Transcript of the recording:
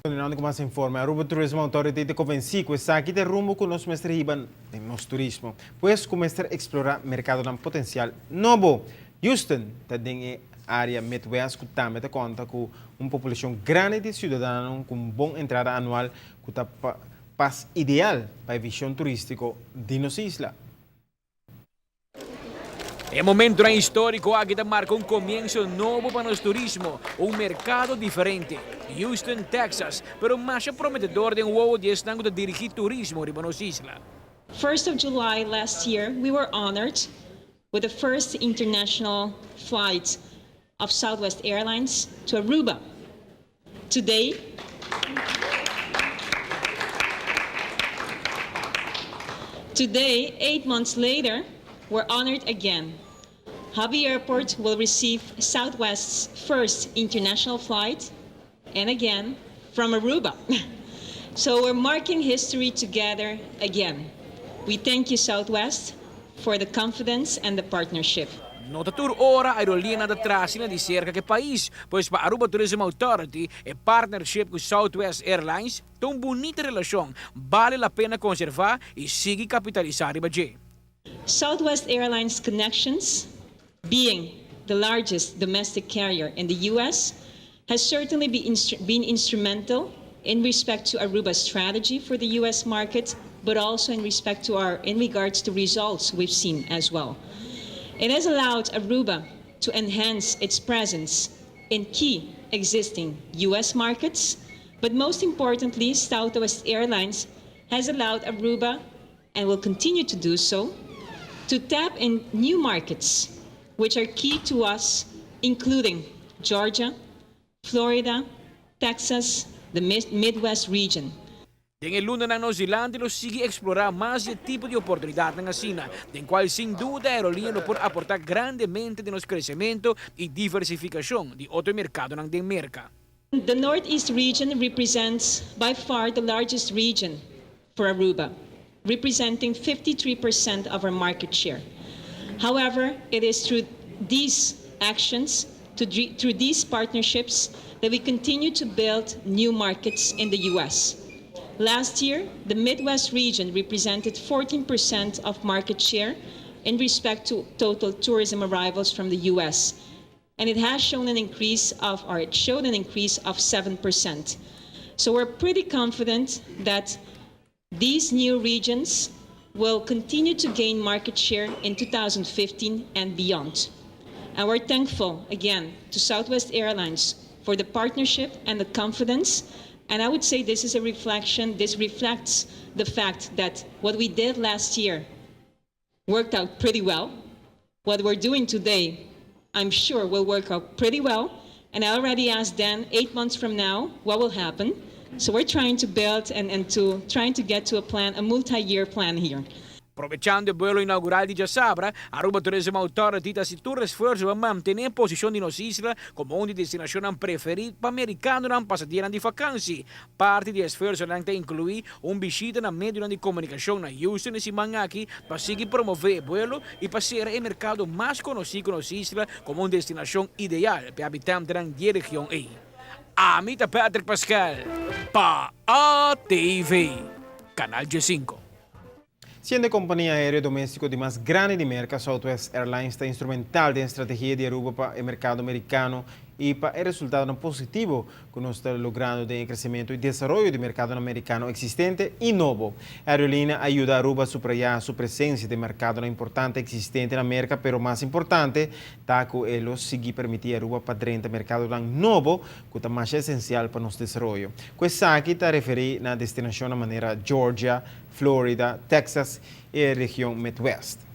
Continuando cu mas informe, Aruba Tourism Authority ta convenci cu esaki ta e rumbo cu nos mester hiba den nos turismo, pues cu mester explora mercadonan potencial nobo. Houston ta den e area Midwest cu tambe ta conta cu un populacion grandi di ciudadano cu un bon entrada anual cu ta pas ideal pa e vision turistico di nos isla. E momentonan historico aki ta marca un comienso nobo pa nos turismo, un mercado diferente, Houston, Texas, pero masha prometedor den wowo di esnan cu ta dirigi turismo riba nos isla. First of July last year we were honored with the first international flight of Southwest Airlines to Aruba. Today, today, 8 months later, we're honored again. Hobby Airport will receive Southwest's first international flight, and again, from Aruba. So we're marking history together again. We thank you, Southwest, for the confidence and the partnership. No ta tur ora aerolineanan ta traha asina di serka ku e pais, pues pa Aruba Tourism Authority e partnership ku Southwest Airlines ta un bunita relashon, bale la pena konservá i sigui kapitalisá riba dje. Southwest Airlines connections, being the largest domestic carrier in the US, has certainly been instrumental in respect to Aruba's strategy for the US market, but also in respect to our, in regards to results we've seen as well. It has allowed Aruba to enhance its presence in key existing US markets, but most importantly, Southwest Airlines has allowed Aruba, and will continue to do so, to tap in new markets, which are key to us, including Georgia, Florida, Texas, the Midwest region. Den e lunanan nos dilanti lo sigui eksplorá mas di e tipo di oportunidatnan asina, den kual sin duda aerolínea lo por aportá grandemente den nos kresementu i diversifikashon di otro merkadonan den Merka. The Northeast region represents by far the largest region for Aruba, representing 53% of our market share. However, it is through these actions, to, through these partnerships, that we continue to build new markets in the U.S. Last year, the Midwest region represented 14% of market share in respect to total tourism arrivals from the U.S., and it has shown an increase of, or it showed an increase of 7%. So we're pretty confident that these new regions will continue to gain market share in 2015 and beyond. And we're thankful, again, to Southwest Airlines for the partnership and the confidence. And I would say this is a reflection, this reflects the fact that what we did last year worked out pretty well. What we're doing today, I'm sure, will work out pretty well. And I already asked Dan, 8 months from now, what will happen? So we're trying to build and to trying to get to a plan, a multi-year plan here. Probechando e buelo inaugural di djasabra, Aruba Tourism Authority ta hasi tur esfuerso pa mantené e posishon di nos isla komo un di destinashonnan preferí pa merikanonan pasa dianan di fakansi. Parti di e esfuersonan ta inkluí un bishita na medionan di komunikashon na Houston e siman aki pa sigui promové e buelo i pa sera e merkado mas konosí ku nos isla komo un destinashon ideal pa e habitantenan di e region ei. Ami ta Patrick Pascal pa ATV, Canal 15. Siendo e kompania aéreo doméstiko di mas grandi di Merka, Southwest Airlines ta instrumental den strategia di Aruba pa e merkado merikano i pa e resultadonan positivo ku nos ta logrando den e kresementu i desaroyo di merkadonan merikano eksistente i nobo. E aerolínea a yuda Aruba suprayá su presensia den merkadonan importante eksistente na Merka, pero mas importante ta ku e lo sigui permití Aruba pa drenta merkadonan nobo ku ta masha esensial pa nos desaroyo. Ku esaki ta referí na destinashonnan manera Georgia, Florida, Texas i e region Midwest.